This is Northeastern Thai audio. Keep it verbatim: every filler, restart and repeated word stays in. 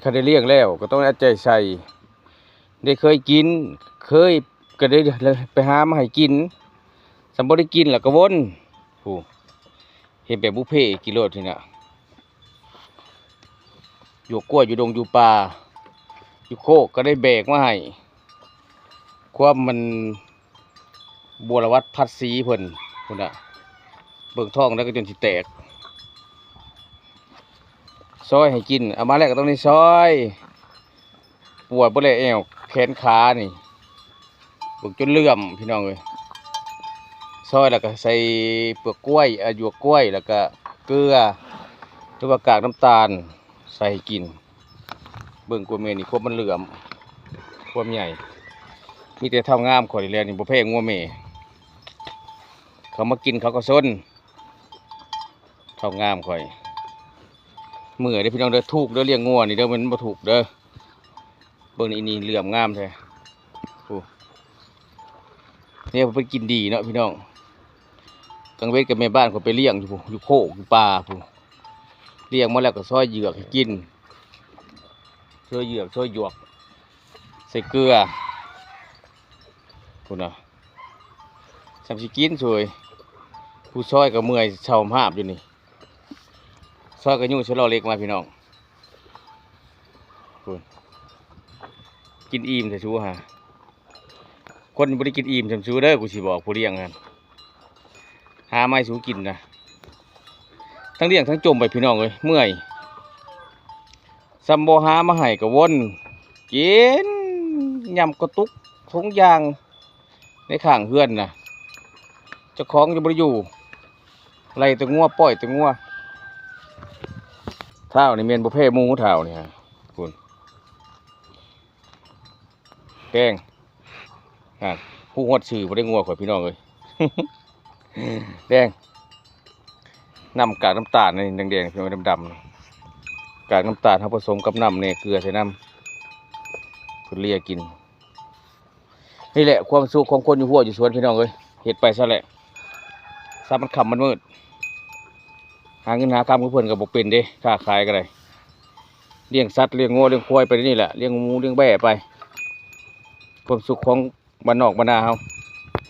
คันได้เลี้ยงแล้วก็ต้องเอาใจใส่ ได้เคยกิน เคยก็ได้ไปหามาให้กิน สำบ่ได้กินแล้วก็วน ผู้ เฮ็ดแบบบุพเพกินโลดทีน่ะ อยู่กล้วยอยู่ดงอยู่ป่า อยู่โคกก็ได้แบกมาให้ ความมัน บัวรวัตรพัดสีเพิ่น พุ้นน่ะ เบิ่งท้องแล้วก็จนสิแตก ซอยให้กิน เอามาแล้วก็ต้องได้ซอย ปวดเบิดเลยแอว แขนขานี่ เบิ่งจนเหลื่อมพี่น้องเอ้ย ซอยแล้วก็ใส่เปลือกกล้วย อ่ะ หยวกกล้วย แล้วก็เกลือ หรือว่ากากน้ำตาล ใส่ให้กิน เบิ่งกล้วยแม่นี่ ความมันเหลื่อม ความใหญ่ มีแต่เฒ่างามข้อยนี่แหละนี่ บ่แพ้งัวแม่ เขามากินเขาก็ซน เฒ่างามข้อย เมื่อยเด้อพี่น้องเด้อ ถูกเด้อ เลี้ยงงัวนี่เด้อ มันบ่ถูกเด้อ เบิ่งนี่ นี่เหลื่อมงามแท้ โอ้ เนี่ยเพิ่นกินดีเนาะพี่น้อง กลางเว็นกับแม่บ้านเขาไปเลี้ยงอยู่พุ้น อยู่โคกอยู่ป่าพุ้น เลี้ยงมาแล้วก็ซอยเหยือกให้กิน ซอยเหยือก ซอยหยวก ใส่เกลือ พุ้นน่ะ สำสิกินซวย ผู้ซอยก็เมื่อยเซาหาบอยู่นี่ ซอยก็ยุ่งใส่ล้อเหล็กมาพี่น้อง พุ้น กินอิ่มแท้ซูหา คนบ่ได้กินอิ่มส่ำซูเด้อ กูสิบอกผู้เลี้ยงหั่น หามาให้ซูกินนะ ทั้งเลี้ยงทั้งจมไปพี่น้องเอ้ย เมื่อย สำบ่หามาให้ก็วน กิน ยำกระตุก ถุงยาง ในข้างเฮือนน่ะ เจ้าของยังบ่ได้อยู่ ไล่แต่งัว ปล่อยแต่งัว ท้าวนี่แม่นบ่แพ้หมู่ ท้าวนี่ฮะ พุ้น แดง อ่ะ ฮู้ฮอดชื่อบ่ได้งัวข่อยพี่น้องเอ้ย แดง น้ำกากน้ำตาลนี่แดงๆ พี่น้อง ดำๆ กากน้ำตาลเฮาผสมกับน้ำแหน่ เกลือใส่น้ำ เพิ่นเลียกิน นี่แหละความสุขของคนอยู่ฮั้วอยู่สวนพี่น้องเอ้ย เฮ็ดไปซะแหละ ซะมันค่ำมันมืด หาเงินหาคำกับเพิ่นก็บ่เป็นเด้ ค้าขายก็ได้ เลี้ยงสัตว์เลี้ยงงัวเลี้ยงควายไปนี่แหละ เลี้ยงหมูเลี้ยงแบะไป ความสุขของบ้านนอกบ้านนาเฮา